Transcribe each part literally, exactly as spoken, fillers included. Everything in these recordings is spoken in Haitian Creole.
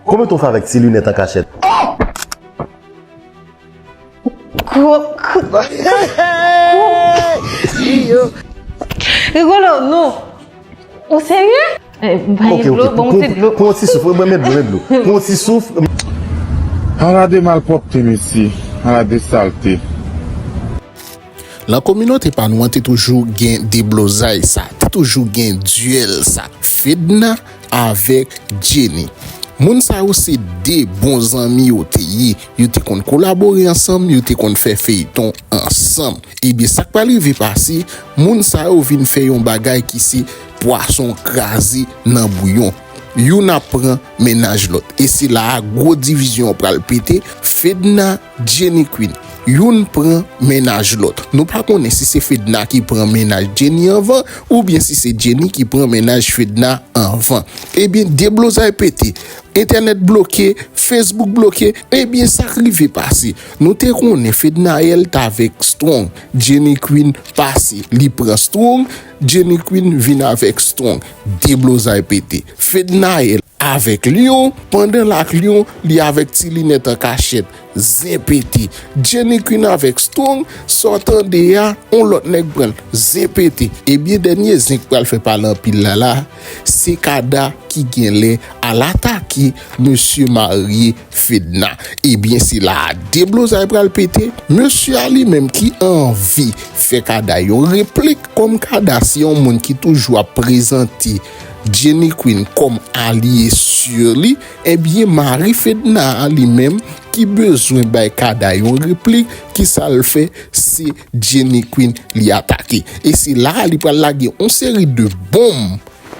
Konbyen tan w fè avèk ti linèt an kachèt? Ko- ko- Rigolo, non. Ou serye? Eh, bay dlo, bon, ti dlo. Pran ti souf, mwen met dlo, met dlo. Pran ti souf. Ala de malpwòpte, mesye. Ala de salte. Lan kominote pa nou an te toujou gen deblozay sa, te toujou gen dyèl sa, Fedna avèk Jenny. Moun sa yo se de bon zanmi yo te ye, yo te konn kolabore ansanm, yo te konn fè feyton ansanm. Ebyen, sa k pral rive pase, moun sa yo vin fè yon bagay ki se pwason kraze nan bouyon. Youn ap pran mennaj lòt. E se la a gwo divizyon an pral pete, Fedna, Jenny Queen. Youn pran mennaj lòt. Nou pa konnen si se Fedna ki pran mennaj Jenny anvan, oubyen si se Jenny ki pran mennaj Fedna anvan. Ebyen, deblozay pete. Entènèt bloke, Facebook bloke, ebyen sa k rive pase. Nou te konnen Fednaelle t avèk Strong, Jenny Queen pase, li pran Strong, Jenny Queen vin avèk Strong, deblozay pete. Fednaelle avèk Lion, pandan l ak Lion, li avèk ti linèt an kachèt, zen pete. Jenny Queen avèk Strong, sa w tande a, on lòt nèg pran l, zen pete. Ebyen, dènye zen k pral fè pale anpil la la, se Kada ki genlè al atake mesye marye Fedna. Ebyen, se la a deblozay pral pete. Mesye a li menm ki anvi fè Kada yon replik, kòm Kada se yon moun ki toujou ap prezante Jenny Queen kòm alye si li, ebyen, mari Fedna a li menm ki bezwen bay Kada yon replik, kisa l fè? Se Jenny Queen li atake. E se la a li pral lage yon seri de bonm.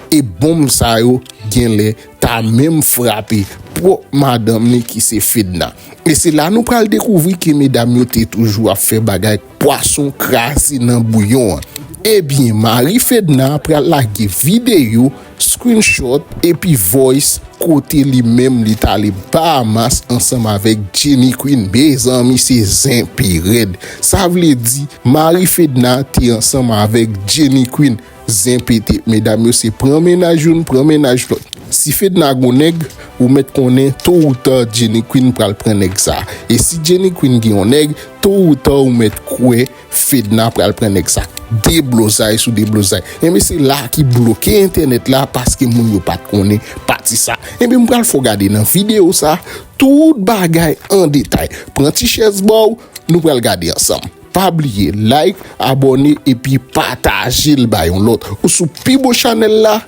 E bonm sa yo genlè ta menm frape pwòp madanm li ki se Fedna. E se la nou pral dekouvri ke medam yo te toujou ap fè bagay pwason kraze nan bouyon an. Ebyen, mari Fedna pral lage videyo, screenshot epi voice kote li menm li t ale Bahamas ansanm avèk Jenny Queen. Mezanmi, se zen pi rèd. Sa vle di, mari Fedna te ansanm avèk Jenny Queen. Zen pete, medam yo se pran mennaj youn, pran mennaj lòt. Si Fedna gon nèg, ou mèt konnen to ou ta Jenny Queen pral pran nèg sa. E si Jenny Queen gen yon nèg, to ou ta ou mèt kwè Fedna pral pran nèg sa. Deblozay sou deblozay. Enben se la ki bloke entènèt la paske moun yo pa t konnen pati sa. Enben m pral fè w gade nan videyo sa tout bagay an detay. Pran ti chèz ba w, nou pral gade ansanm. Pa bliye like, abòne epi pataje l ba yon lòt. Ou sou pi bon chanèl la,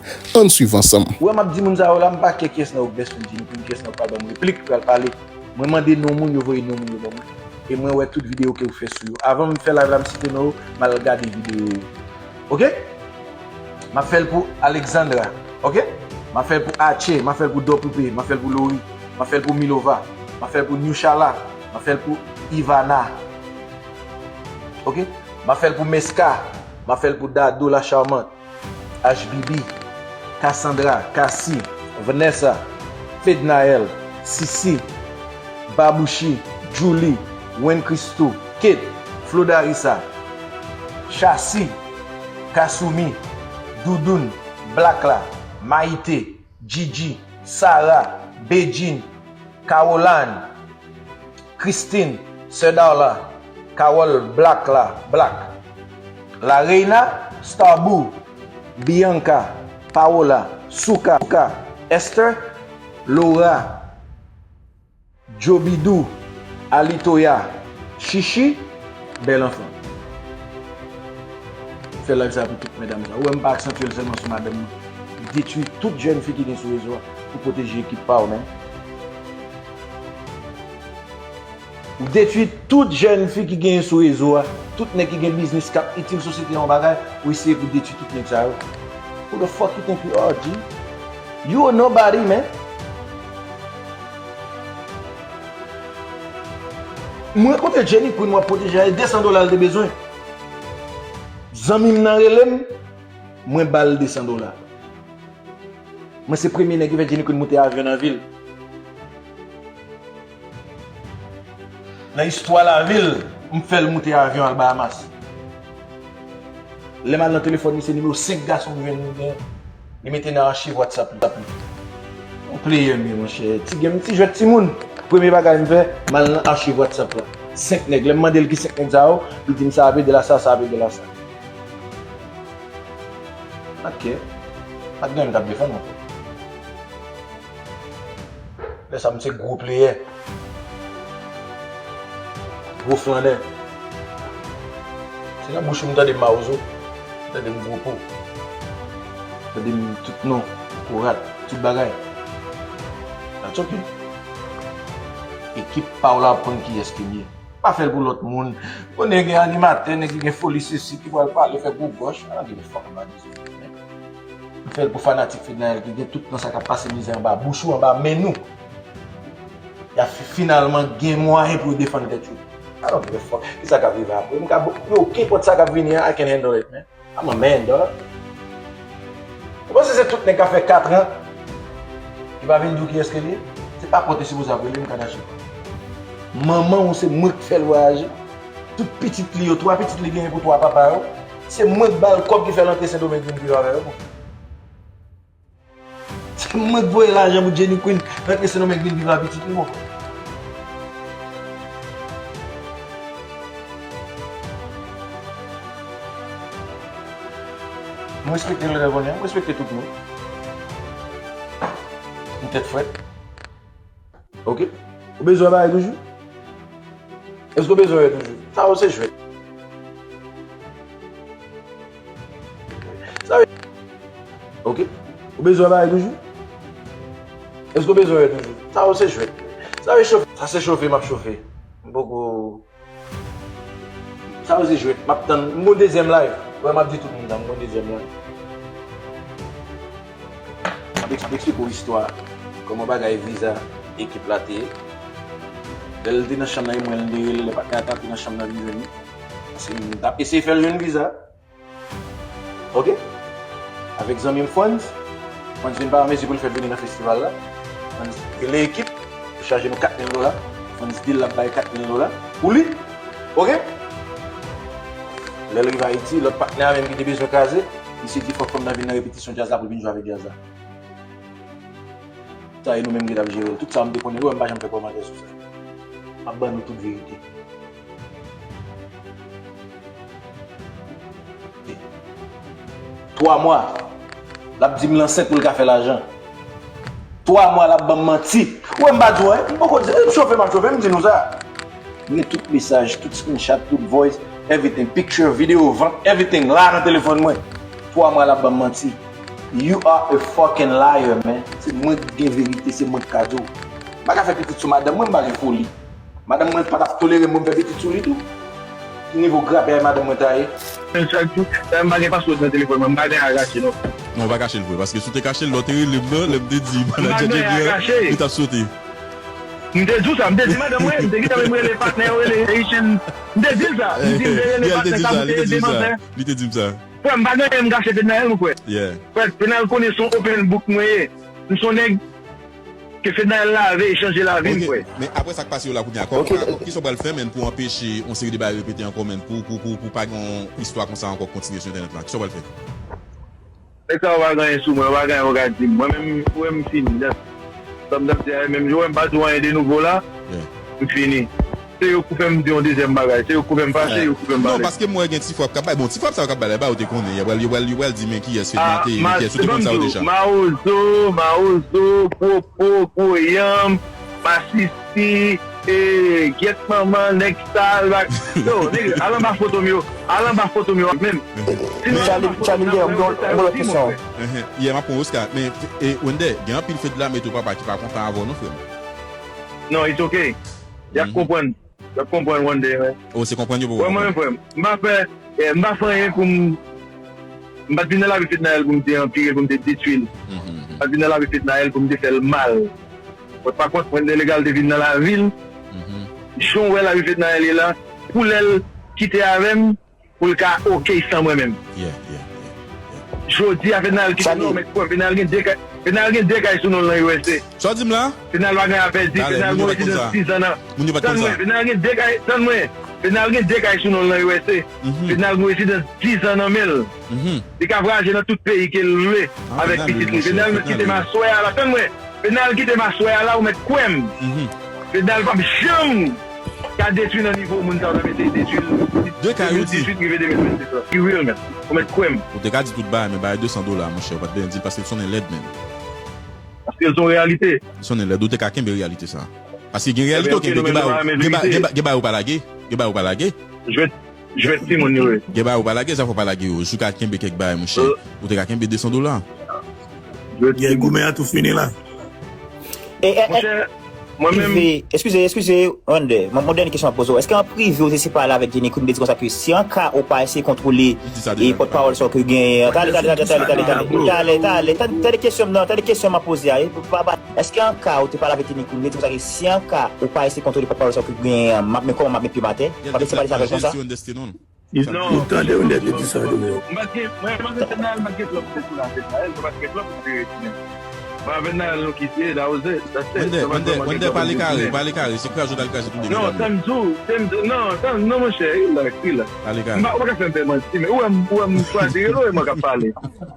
ann swiv ansanm. Ou wè m ap di moun sa yo la, m pa kè kiyès nan yo k bèst friend Jenny Queen, kiyès nan yo k pral ban m replik, pral pale. Mwen mande non moun, yo voye non moun yo ban mwen. E mwen wè tout videyo ke ou fè sou yo. Avan m fè live la, m site non yo, m al gade videyo yo. Oke? M ap fè l pou Alexandra. Oke? M ap fè l pou Ache, m ap fè l pou Dòpoupe, m ap fè l pou Lori, m ap fè l pou Milova, m ap fè l pou Newshala, m ap fè l pou Ivana. Oke? M ap fè l pou Meska, m ap fè l pou Dado la Charmante, H B B, Cassandra, Cassie, Vanessa, Fednaelle, Sisi, Babouchi, Julie, Wen Christou, Kate, Flodarisa, Chassi, Kasumi, Doudoun, Black la, Maïté, Gigi, Sarah, Bedjine, Caroline, Christine, Sè Darla, Carole Black la, Black, La Reina, Starboo, Bianca, Paola, Souka, Esther, Laura, Djobidou, Alitoya, Chichi, Bèl Anfan. Fè live sa pou tout medam sa. Ou wè m pa aksantye l sèlman sou madanm mwen. M detwi tout jèn fi ki gen sou rezo a pou pwoteje ekip pa w, men. Ou detwi tout jèn fi ki genyen sou rezo a, tout nèg ki gen biznis k ap itil sosyete a yon bagay, ou eseye pou detwi tout nèg sa yo. Who the fuck you think you are, G? You a nobody, man. Mwen kote Jenny Queen, mwen pwoteje a, e de san dola l te bezwen. Zanmi m nan rele m, mwen ba l de san dola. Mwen se premye nèg ki fè Jenny Queen moute avyon nan vi l. Nan istwa lavi l, m fè l moute avyon al Bahamas. Lè m al nan telefòn li, se nimewo senk gason m jwenn li gen, li mete nan achiv WhatsApp li. Player m ye, monchè. Ti game, ti jwèt timoun. Premye bagay m fè, m al nan achiv WhatsApp la. Senk nèg. Lè m mande l ki senk nèg sa yo, li di m sa ap ede l a sa, sa ap ede l a sa. Ok. Pa t gen anyen m t ap defann ankò. Lè sa a, m se gwo player. Gwo flannè. Se nan bouch ou m tande mawozo, tande m gwo po, tande m tout non, korat, tout bagay. That's ok. Ekip pa w la ap konn kiyès ke m ye. Pa fè l pou lòt moun. Konnen gen animatè, nèg ki gen foli sesi, ki pral pale, fè gwo gòch. I don't give a fuck about this. M fè l pou fanatik Fednaelle ki gen tout tan sa k ap pase mizè anba bouch ou, anba men nou. Y a fi-, finalman gen mwayen pou yo defann tèt yo. I don't give a fuck. Kisa k ap rive apre? M ka bo-, yo, kenpòt sa k ap vini an, I can handle it, man. I'm a man, dog. Ou panse se tout nèg k ap fè katran ki pa vin di w kiyès ke li ye? Se pa pòt li sipoze ap rele m, Kadachi. Manman w se mwen k fè l vwayaje. Tout pitit li yo, twa pitit li genyen pou twa papa yo, se mwen k ba l kòb ki fè l antre Sendomeng vin viv avè yo, mon frè. Se mwen k voye lajan pou Jenny Queen rantre Sendomeng vin viv ak pitit li, mon frè. Mwen respekte lè konnen, mwen respekte tout moun. M tèt frèt. Ok. Ou bezwen bagay toujou? Èske w bezwen wè toujou? Sa yo se jwèt. Sa yo. Ok. Ou bezwen bagay toujou? Èske w bezwen wè toujou? Sa yo se jwèt. Sa yo chofe. Sa se chofe m ap chofe. M poko. Sa yo se jwèt. M ap tann. M gon dezyèm live. Wè, m ap di tout moun sa, m gon dezyèm live. M ap eks-, m ap eksplike w istwa kòman bagay viza ekip la te ye. Lè l te nan chanm nan, e mwen l te rele, lè patnè a t antre nan chanm nan vin jwenn li. Paske m t ap eseye fè l jwenn viza. Ok? Avèk zanmi m Franz. Franz vin pa an mezi pou l fè l vini nan festival la. Franz rele ekip, yo chaje nou kat mil dola. Franz di l l ap bay kat mil dola pou li. Ok? Lè l rive Ayiti, lòt patnè a menm ki te bezwen kraze, misye di fòk fanm nan vin nan repetisyon djaz la pou l vin jwe avèk djaz la. Sa e nou menm ki t ap jere l. Tout sa m te konnen yo, m pa janm fè kòmantè sou sa. M ap ban nou tout verite. Twa mwa, l ap di m l ansent pou l ka fè lajan. Twa mwa, l ap ban m manti. Ou wè m pa di w anyen, m poko di, m chofe, m ap chofe, m di nou sa. M gen tout mesaj, tout screenshot, tout voice, everything, picture, video, vant, everything la nan telefòn mwen. Twa mwa l ap ban m manti. You are a fucking liar, man. Se mwen ki gen verite, se mwen ki ka di w. M pa ka fè pitit sou madanm mwen, m pa gen foli. Madanm mwen pa t ap tolere m pou m fè pitit sou li tou. Ki nivo grapyay madanm mwen ta ye? Men chak jou, sa m pa gen password nan telefòn mwen, m pa gen a kache non. Non, ou pa kache l vre, paske si w te kache l, lè w te rele m nan, lè m te di manadjè Djebri an, li t ap sote. M te di w sa, m te di madanm mwen, m te gentan menm rele patnè yo, rele Haitian. M te di l sa, m di m te rele patnè sa pou te ede m an fè. Li te di m sa. Frè, m pa gen anyen m kache Fednaelle, mon frè. Frè, Fednaelle konnen se yon open book mwen ye. M se yon nèg ke Fednaelle lave e chanje lavi m, frè. Men apre sa k pase yo la kounye a, kòman, kisa w pral fè, menn, pou anpeche yon seri de bagay repete ankò, menn, pou, pou, pou, pou pa gen yon istwa konsa ankò kontinye sou entènèt la? Kisa w pral fè? Nèg sa yo pa gen anyen sou mwen, yo pa gen anyen yo ka di m. Mwen menm, ou wè m fini, that's, sa m t ap di a, menm jan w wè m pa di w anyen de nouvo la, m fini. Se yo k pou fè m di yon dezyèm bagay, se yo k pou fè m fache, yo k pou fè m pale. Non, paske m wè gen ti frap k ap bay, bon, ti frap sa yo k ap bay la, e ba yo te konnen, yo pral, yo pral, yo pral di men kiyès Fednaelle te ye, men kiyès, yo te konn sa yo deja. Mawozo, Mawozo, Popo, Gwo Yanm, Masisi, e, gyèt manman, nèg sal, bak. Yo, nèg, al anba foto m yo. Al anba foto m yo menm. Men, Charly, Charly, m gen, m gen, m gen lòt kesyon. Yeah, m ap pran Oscar. Men, e, Wender, gen anpil Fednaelle tou papa ki pa kontan avè w non, frè m. Non, it's ok. Y ap konprann. Y ap konprann one day, man. Oh, se konprann yo pou konprann. Wè, mwen menm, frè m, m pa fè, eh, m pa fè anyen pou m, m pa t vin nan lavi Fednaelle pou m te anpire l, pou m te detwi l. M pa t vin nan lavi Fednaelle pou m te fè l mal. But pa kont, Wender Legal te vin nan lavi l. Jan w wè lavi Fednaelle ye la, pou lè l kite avè m, pou l ka ok san mwen menm. Jodi a, Fednaelle kite nou, men kwè m, Fednaelle gen de kay, Fednaelle gen de kay sou non l nan U S A. Sa w di m la? Fednaelle pa gen afè di, Fednaelle gen rezidans diz an nan, tann mwen, Fednaelle gen de kay, tann mwen, Fednaelle gen de kay sou non l nan U S A. Fednaelle gen rezidans diz an nan men l. Li ka vwayaje nan tout peyi ke l vle avèk pitit li. Fednaelle menm kite m aswè a la, tann mwen. Fednaelle kite m aswè a la, ou mèt kwè m. Fednaelle p ap janm ka detwi nan nivo moun sa yo t ap eseye detwi l. De kay ou di. De mil dizuit rive de mil vennsis la. Ki real, man. Ou mèt kwè m. Ou te ka di tout bagay, men bagay de san dola, monchè, ou pa t bezwen di l paske l sonnen lèd, menm. Paske l se yon reyalite. L sonnen lèd, ou te ka kenbe reyalite sa. Paske gen reyalite, ou kenbe, gen bagay, gen ba- gen ba- gen bagay ou pa lage. Gen bagay ou pa lage. Jwèt, jwèt timoun yo ye. Gen bagay ou pa lage, sa fò pa lage yo. Jis ou ka kenbe kèk bagay, monchè. Ou te ka kenbe de san dola. Jwèt timoun. Goumen an tou fini la. E, e, e, Monchè, mwen menm. Prive, eskize, eskize, Wonder. Mwen, mwen dènye kesyon mwen poze w. Èske an prive ou te eseye pale avèk Jenny Queen, ou te di konsa ke si an ka ou pa eseye kontwole e pòtpawòl sa w ke genyen an? Talè, talè, talè, talè, talè, talè, talè, talè, talè, tande kesyon m nan, tande kesyon m ap poze a, e, pa, pa, èske an ka ou te pale avèk Jenny Queen, ou te di konsa ke si an ka ou pa eseye kontwole pòtpawòl sa w ke genyen an, m ap met kòman m ap met pye m atè? W ap eseye pale sa avè l konsa? Non. Li tande ou lè te di sa, Dominique. M pa t gen, mwen, mwen, Fednaelle, m pa t gen plan pou te sou la, Fednaelle, mwen pa t gen plan pou te retounen. Mwen avèk Fednaelle, nou kite, that was it. That's it. Wender, Wender, pale kare, pale kare. Se kraze w t al kraze tou de medam yo. Non, sa m di w, se m di, non, sa, non, monchè, relax, relax. Pale kare. M pa, ou pa ka fè m fè manti, men ou wè m, ou wè m chwazi rele w, e mwen k ap pale.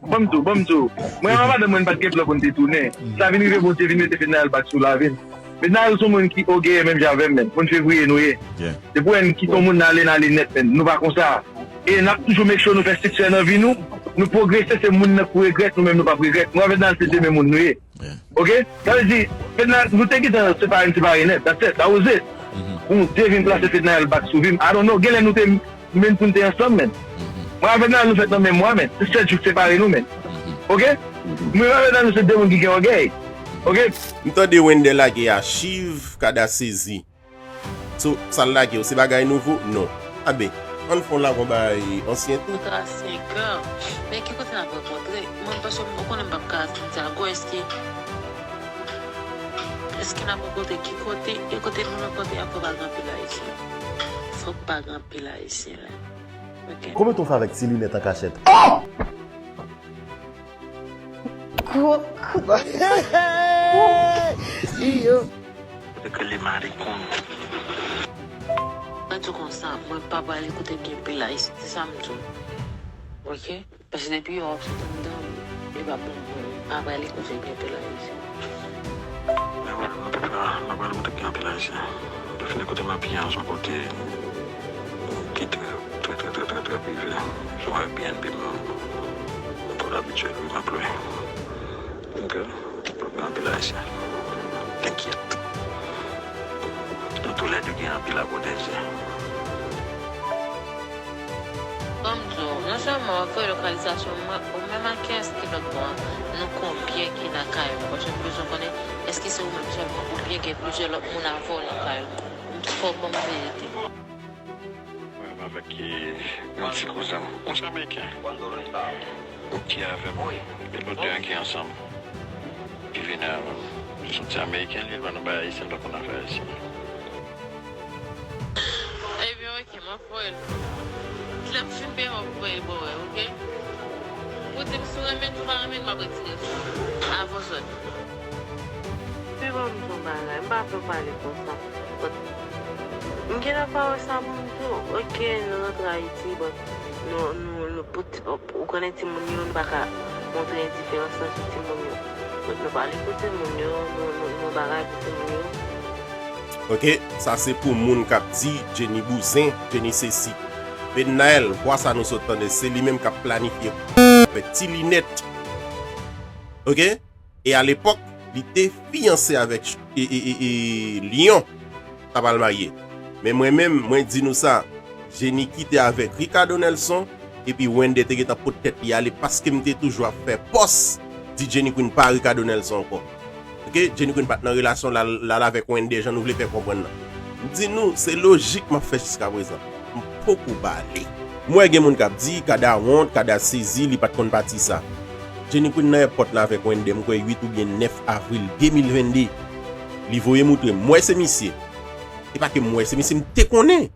Ban m di w, ban m di w. Mwen, avèk madanm mwen, n pa t gen plan pou n te tounen. Sa vin rive, Bondye vin mete Fednaelle back sou lavi n. Fednaelle se yon moun ki ogeye menm jan avè m, menm. Moun fevriye nou ye. Depi w wè n kite yon moun n ale, n ale nèt, menm. Nou pa konsa. E n ap toujou make sure nou fè siksè nan vi nou. Nou pwogrese, se moun nan k pou regrèt, nou menm nou p ap regrèt. Mwen avèk Fednaelle se de men moun nou ye. Oke? Sa vle di, Fednaelle, nou te gentan separe n separe nèt. That's it. That was it. Pou Bondye vin plase Fednaelle back sou vi m. I don't know. Genlè nou te menm pou n te ansanm, menm. Mwen avèk Fednaelle nou fèt nan menm mwa, menm. Se sèt jou k separe nou, menm. Oke? Mwen avèk Fednaelle nou se de moun ki gen ògèy. Oke? M tande Wender lage achiv, Kada sezi. So, sa l lage yo, se bagay nouvo? Non. Abe, ann fè yon lagon bay ansyen tou. Kontra senkè. Men ki kote n ap rankontre? Mwen, paske ou konnen m p ap ka Santiago, èske, èske n ap rankontre ki kote? E kote nou rankontre a, fòk pa gen anpil Ayisyen. Fòk pa gen anpil Ayisyen la. Oke. Konbyen tan w fè avèk ti linèt an kachèt? Oh! Yo. Yo. Yo ke li marikon. Mwen di w konsa, mwen pa pral kote gen pil Ayisyen, se sa m di w. Oke? Paske depi yo ap sot anndan, li pa bon pou mwen. Pa pral kote gen pil Ayisyen. Mwen pa pral kote gen anpil Ayisyen. Defini kote m ap ye an se yon kote ki trè, trè, trè, trè, trè, trè prive. Se yon Airbnb m, m twò abitye lwe, m ap lwe. Oke. Gen anpil Ayisyen. Enkyèt. Nou toulède gen anpil a pwotèje. Ban m di w, non sèlman w ap voye lokalizasyon mwen, ou menm ak kiyès ki lòt bò an, nou konbyen ki nan kay mwen, paske m bezwen konnen èske se ou menm sèlman oubyen gen plizyè lòt moun avè w nan kay mwen. Fò w ban m verite. Mwen menm avèk, e, yon ti kouzen m, yon ti Ameriken ki avè m, e nou de an ki ansanm, ki vini avè m. Se yon ti Ameriken, li, li pa nan bagay ayisyen, li pa konn afè ayisyen. Ebyen, oke, m ap voye l. Lè m fin peye, m ap voye l ba w, oke? Pou di m si w renmen l, si w pa renmen l, m ap retire l sou ou. Avè w sòt. Men ban m di w yon bagay, m pa vle w pale konsa. But, m gentan pa wè sa pou m di w. Oke, nou rantre Ayiti, but nou, nou, nou, pou ti, ou konnen timoun yo, nou pa ka montre endiferans lan sou timoun yo. But nou pale pou timoun yo, nou, nou, nou bagay pou timoun yo. Oke, sa se pou moun k ap di Jenny bouzen, Jenny sesi. Fednaelle, vwa sa nou sot tande, se li menm k ap planifye fè ti linèt. Oke? E alepòk, li te fiyanse avèk, e, e, e, e, Lyon. T ap al marye. Men mwen menm, mwen di nou sa, Jenny kite avèk Ricardo Nelson, epi Wender te gentan pot tèt li ale paske m te toujou ap fè pòs di Jenny Queen pa Ricardo Nelson ankò. Oke, Jenny Queen pa t nan relasyon l al, l al avèk Wender jan nou vle fè konprann nan. M di nou, se lojik m ap fè jiskaprezan. M poko bale. M wè gen moun k ap di, Kada wont, Kada sezi, li pa t konn pati sa. Jenny Queen nan èpòt la avèk Wender, m kwè uit oubyen nèf avril de mil vennde. Li voye moutre m. M wè se misye. E pa ke m wè se misye, m te konnen.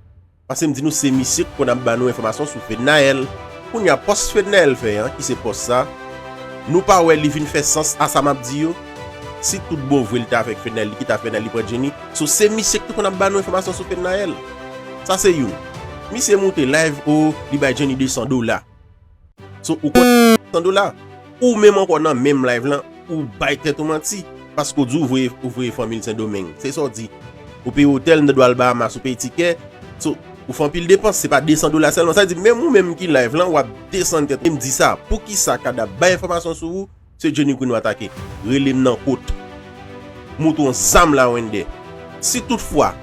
Paske m di nou se misye k konn ap ba nou enfòmasyon sou Fednaelle. Kounye a, pòs Fednaelle fè an, ki se pòs sa, nou pa wè li vin fè sans a sa m ap di yo? Si tout bon vre li te avèk Fednaelle, li kite avèk Fednaelle, li pran Jenny. So, se misye k te konn ap ba nou enfòmasyon sou Fednaelle. Sa se youn. Misye moute live, o, li bay Jenny de san dola. So, ou konn san dola, ou menm ankò nan menm live lan, ou bay tèt ou manti. Paske w di w voye, ou voye fanmi l Sendomeng. Se sa w di. Ou peye otèl, m ta dwe al Bahamas, ou peye tikè. So, ou fè anpil depans, se pa de san dola sèlman. Sa di, menm ou menm ki live lan, w ap desann tèt ou. E m di sa, poukisa Kada bay enfòmasyon sou ou, se Jenny Queen w atake. Rele m nan kot. Moutre w zam la, Wendè. Si toutfwa,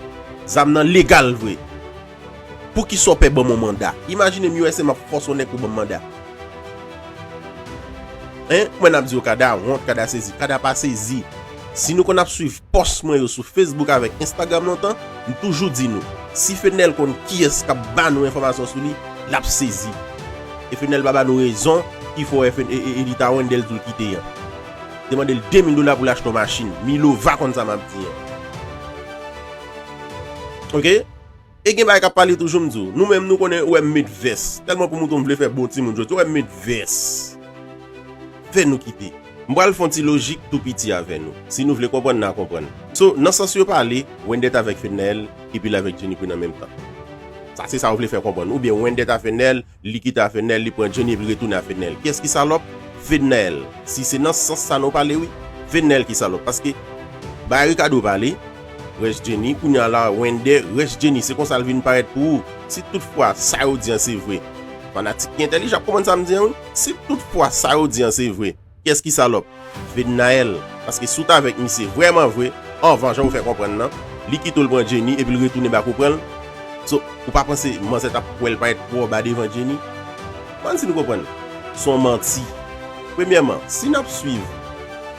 zam nan legal vre, poukisa w pè ban m yon manda? Imajine m U S A, m ap fòse yon nèg pou ban m manda. Hein? Mwen ap di yo Kada wont, Kada sezi. Kada pa sezi. Si nou konn ap swiv pòs mwen yo sou Facebook avèk Instagram lontan, m toujou di nou, si Fednaelle konn kiyès k ap ba nou enfòmasyon sou li, l ap sezi. E Fednaelle pa ba nou rezon ki fè w wè Fed-, e, e, e li ta Wendè l di l kite an. Te mande l de mil dola pou l achte yon machin. Milova konn sa m ap di an. Oke? E gen bagay k ap pale toujou, m di w. Nou menm, nou konnen, ou wè m met vès. Tèlman pou mouton m vle fè bon timoun jodi, ou wè m met vès. Fè nou kite. M pral fè yon ti lojik tou piti avè nou. Si nou vle konprann, n a konprann. So, nan sans yo pale, Wendè t avèk Fednaelle, epi l avèk Jenny Queen an menm tan. Sa se sa yo vle fè konprann. Oubyen Wendè t a Fednaelle, li kite a Fednaelle, li pran Jenny, epi l retounen a Fednaelle. Kiyès ki salòp? Fednaelle. Si se nan sans sa nou pale, wi. Fednaelle ki salòp. Paske, bay Ricardo pale, rès Jenny, kounye a la, Wendè, rès Jenny. Se konsa l vin parèt pou ou. Si toutfwa, sa yo di an se vre. Fanatik ki entèlijan ap konprann sa m di an, wi. Si toutfwa, sa yo di an se vre. Kiyès ki salòp? Fednaelle. Paske si w t avèk misye vrèman vre, anvan jan ou fè konprann nan, li kite w l pran Jenny epi l retounen bak ou pran l. So, ou pa panse manzè t ap wè l parèt twò ba devan Jenny? Bann si nou konprann. S on manti. Premyèman, si n ap swiv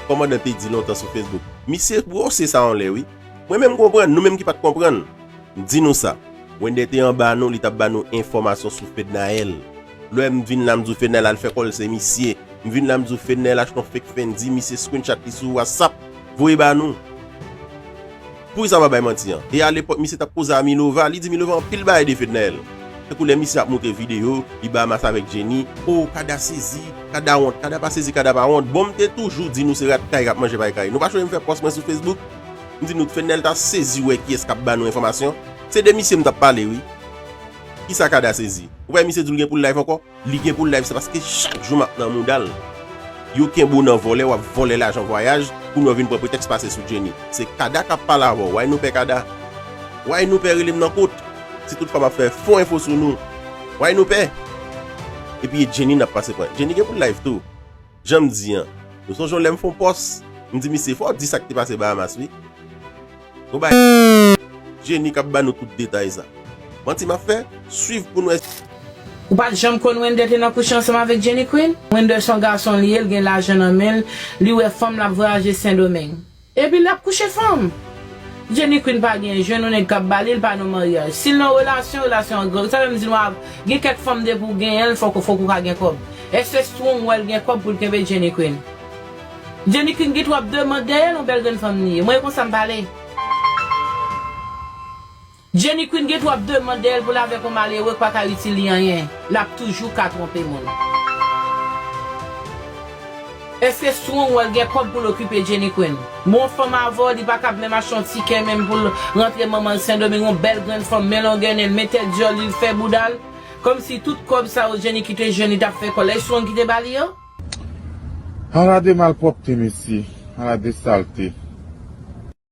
kòmandan te di lontan sou Facebook, misye wose sa yon lè wi. Mwen menm konprann, nou menm ki pa t konprann. M di nou sa, Wendè te anba nou, li t ap ba nou enfòmasyon sou Fednaelle. Lè m vin la, m di w Fednaelle al fè kò l se misye. M vin la, m di w Fednaelle achte yon fake Fendi, misye screenshot li sou WhatsApp, voye ba nou. Poukisa m ap bay manti an? E alepòk, misye t ap koze a Milova, li di Milova anpil bagay de Fednaelle. Tankou lè misye ap montre videyo, li Bahamas avèk Jenny, o, Kada sezi, Kada wont, Kada pa sezi, Kada pa wont. Bon, m te toujou di nou se rat kay k ap manje pay kay. Nou pa chonje m fè pòs mwen sou Facebook? M di nou Fednaelle ta sezi wè kiyès k ap ba nou enfòmasyon. Se de misye m t ap pale wi. Kisa Kada sezi? Ou wè misye di l gen pou l live ankò? Li gen pou l live, se paske chak jou m ap nan mouda l. Yo kenbe w nan vòlè, w ap vòlè lajan vwayaj, kounye a w vin pran pretèks pase sou Jenny. Se Kada k ap pale avè w. Why nou pè Kada? Why nou pè rele m nan kot? Si toutfwa m ap fè fo enfo sou nou. Why nou pè? Epi e Jenny n ap pase pran. Jenny gen pou l live tou. Jan m di an, nou sonje yon lè m fè yon pòs, m di misye fò w di sa k te pase Bahamas wi. Yon bagay Jenny k ap ba nou tout detay sa. Manti m ap fè? Swiv pou n wè. Ou pa t janm konn Wendè te nan kouche ansanm avèk Jenny Queen? Wendè se yon gason li ye, l gen lajan nan men l, li wè fanm l ap vwayaje Sendomeng. Epi l ap kouche fanm. Jenny Queen pa gen jwenn yon nèg k ap ba li, l pa nan maryaj. Si l nan relasyon, relasyon an gròg. Sa vle m di nou a, gen kèk fanm depi w genyen l, fòk, fòk ou ka gen kòb. Èske Strong wè l gen kòb pou l kenbe Jenny Queen? Jenny Queen gen twòp demand dèyè l, yon bèl grenn fanm li ye. Mwen e konsa m pale. Jenny Queen gen twòp demand dèyè l pou l avèk yon malere k pa ka itil li anyen. L ap toujou ka twonpe moun. Èske Strong wè l gen kòb pou l okipe Jenny Queen? Bon fanm avè w, li pa kab menm achte yon tikè menm pou l rantre manman l Sendomeng, yon bèl grenn fanm, men longè nen l, men tèt dyòl li, l fè bouda l. Kòmsi tout kòb sa yo Jenny ki te jwenn li t ap fè kò l. E Strong ki te ba li yo? Ala de malpwòpte, mesye. Ala de salte.